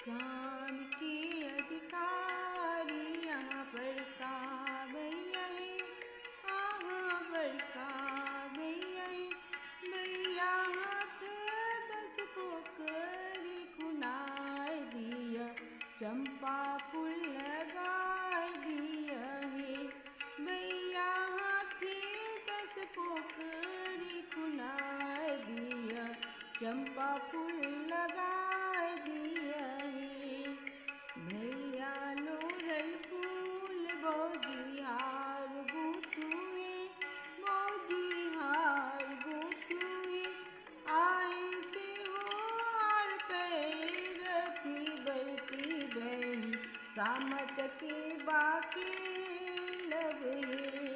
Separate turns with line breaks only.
गाम के अधिकारी अहाँ बड़का भैया हे, अहाँ बड़का भैया हे। भैया हाथ 10 पोखरी खुनाय दिया, चंपा फूल लगाय दिया हे। भैया हाथे 10 पोखरी खुनाय दिया, चंपा फूल लगाय दिया हे। भैया लोढ़ल फूल भौजी हार गुथुए, भौजी हार गुथुए। आए से हो हार पैरथी बड़की बहन, सामा चकेबा खेलब हे।